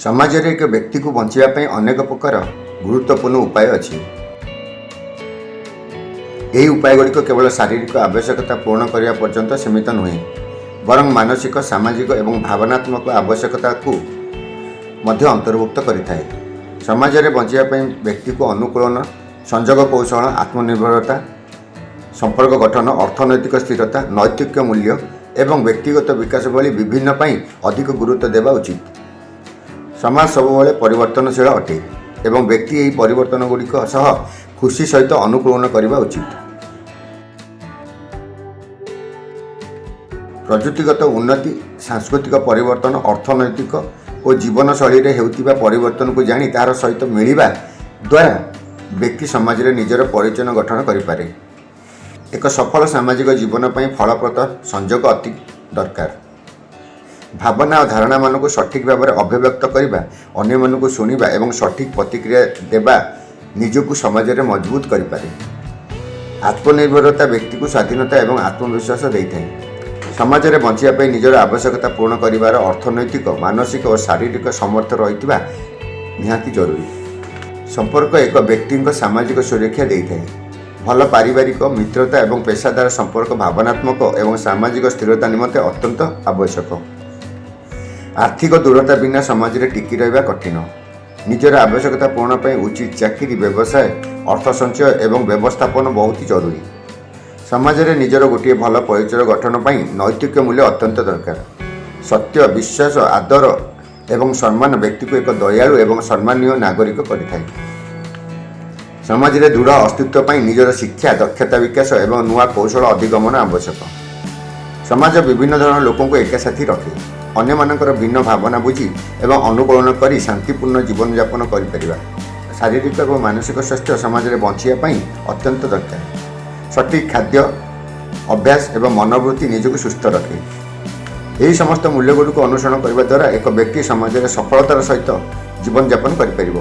ସମାଜରେ ଏକ ବ୍ୟକ୍ତିକୁ ବଞ୍ଚିବା ପାଇଁ ଅନେକ ପ୍ରକାର ଗୁରୁତ୍ୱପୂର୍ଣ୍ଣ ଉପାୟ ଅଛି। ଏହି ଉପାୟଗୁଡ଼ିକ କେବଳ ଶାରୀରିକ ଆବଶ୍ୟକତା ପୂରଣ କରିବା ପର୍ଯ୍ୟନ୍ତ ସୀମିତ ନୁହେଁ, ବରଂ ମାନସିକ, ସାମାଜିକ ଏବଂ ଭାବନାତ୍ମକ ଆବଶ୍ୟକତାକୁ ମଧ୍ୟ ଅନ୍ତର୍ଭୁକ୍ତ କରିଥାଏ। ସମାଜରେ ବଞ୍ଚିବା ପାଇଁ ବ୍ୟକ୍ତିକୁ ଅନୁକୂଳନ, ସଂଯୋଗ କୌଶଳ, ଆତ୍ମନିର୍ଭରତା, ସମ୍ପର୍କ ଗଠନ, ଅର୍ଥନୈତିକ ସ୍ଥିରତା, ନୈତିକ ମୂଲ୍ୟ ଏବଂ ବ୍ୟକ୍ତିଗତ ବିକାଶ ଭଳି ବିଭିନ୍ନ ପାଇଁ ଅଧିକ ଗୁରୁତ୍ୱ ଦେବା ଉଚିତ। ସମାଜ ସବୁବେଳେ ପରିବର୍ତ୍ତନଶୀଳ ଅଟେ ଏବଂ ବ୍ୟକ୍ତି ଏହି ପରିବର୍ତ୍ତନଗୁଡ଼ିକ ସହ ଖୁସି ସହିତ ଅନୁକୂଳନ କରିବା ଉଚିତ। ପ୍ରଯୁକ୍ତିଗତ ଉନ୍ନତି, ସାଂସ୍କୃତିକ ପରିବର୍ତ୍ତନ, ଅର୍ଥନୈତିକ ଓ ଜୀବନଶୈଳୀରେ ହେଉଥିବା ପରିବର୍ତ୍ତନକୁ ଜାଣି ତାହାର ସହିତ ମିଳିବା ଦ୍ୱାରା ବ୍ୟକ୍ତି ସମାଜରେ ନିଜର ପରିଚୟ ଗଠନ କରିପାରେ। ଏକ ସଫଳ ସାମାଜିକ ଜୀବନ ପାଇଁ ଫଳପ୍ରଦ ସଂଯୋଗ ଅତି ଦରକାର। ଭାବନା ଓ ଧାରଣାମାନଙ୍କୁ ସଠିକ୍ ଭାବରେ ଅଭିବ୍ୟକ୍ତ କରିବା, ଅନ୍ୟମାନଙ୍କୁ ଶୁଣିବା ଏବଂ ସଠିକ୍ ପ୍ରତିକ୍ରିୟା ଦେବା ନିଜକୁ ସମାଜରେ ମଜବୁତ କରିପାରେ। ଆତ୍ମନିର୍ଭରତା ବ୍ୟକ୍ତିକୁ ସ୍ୱାଧୀନତା ଏବଂ ଆତ୍ମବିଶ୍ୱାସ ଦେଇଥାଏ। ସମାଜରେ ବଞ୍ଚିବା ପାଇଁ ନିଜର ଆବଶ୍ୟକତା ପୂରଣ କରିବାର ଅର୍ଥନୈତିକ, ମାନସିକ ଓ ଶାରୀରିକ ସାମର୍ଥ୍ୟ ରହିଥିବା ନିହାତି ଜରୁରୀ। ସମ୍ପର୍କ ଏକ ବ୍ୟକ୍ତିଙ୍କ ସାମାଜିକ ସୁରକ୍ଷା ଦେଇଥାଏ। ଭଲ ପାରିବାରିକ, ମିତ୍ରତା ଏବଂ ପେସାଦାର ସମ୍ପର୍କ ଭାବନାତ୍ମକ ଏବଂ ସାମାଜିକ ସ୍ଥିରତା ନିମନ୍ତେ ଅତ୍ୟନ୍ତ ଆବଶ୍ୟକ। ଆର୍ଥିକ ଦୃଢ଼ତା ବିନା ସମାଜରେ ଟିକି ରହିବା କଠିନ। ନିଜର ଆବଶ୍ୟକତା ପୂରଣ ପାଇଁ ଉଚିତ ଚାକିରି, ବ୍ୟବସାୟ, ଅର୍ଥ ସଞ୍ଚୟ ଏବଂ ବ୍ୟବସ୍ଥାପନ ବହୁତ ଜରୁରୀ। ସମାଜରେ ନିଜର ଗୋଟିଏ ଭଲ ପରିଚୟ ଗଠନ ପାଇଁ ନୈତିକ ମୂଲ୍ୟ ଅତ୍ୟନ୍ତ ଦରକାର। ସତ୍ୟ, ବିଶ୍ୱାସ, ଆଦର ଏବଂ ସମ୍ମାନ ବ୍ୟକ୍ତିକୁ ଏକ ଦୟାଳୁ ଏବଂ ସମ୍ମାନୀୟ ନାଗରିକ କରିଥାଏ। ସମାଜରେ ଦୃଢ଼ ଅସ୍ତିତ୍ୱ ପାଇଁ ନିଜର ଶିକ୍ଷା, ଦକ୍ଷତା ବିକାଶ ଏବଂ ନୂଆ କୌଶଳ ଅଧିଗମନ ଆବଶ୍ୟକ। ସମାଜ ବିଭିନ୍ନ ଧରଣର ଲୋକଙ୍କୁ ଏକାସାଥୀ ରଖେ। ଅନ୍ୟମାନଙ୍କର ଭିନ୍ନ ଭାବନା ବୁଝି ଏବଂ ଅନୁକୂଳନ କରି ଶାନ୍ତିପୂର୍ଣ୍ଣ ଜୀବନଯାପନ କରିପାରିବା। ଶାରୀରିକ ଏବଂ ମାନସିକ ସ୍ୱାସ୍ଥ୍ୟ ସମାଜରେ ବଞ୍ଚିବା ପାଇଁ ଅତ୍ୟନ୍ତ ଦରକାର। ସଠିକ୍ ଖାଦ୍ୟ ଅଭ୍ୟାସ ଏବଂ ମନୋବୃତ୍ତି ନିଜକୁ ସୁସ୍ଥ ରଖେ। ଏହି ସମସ୍ତ ମୂଲ୍ୟଗୁଡ଼ିକୁ ଅନୁସରଣ କରିବା ଦ୍ୱାରା ଏକ ବ୍ୟକ୍ତି ସମାଜରେ ସଫଳତାର ସହିତ ଜୀବନଯାପନ କରିପାରିବ।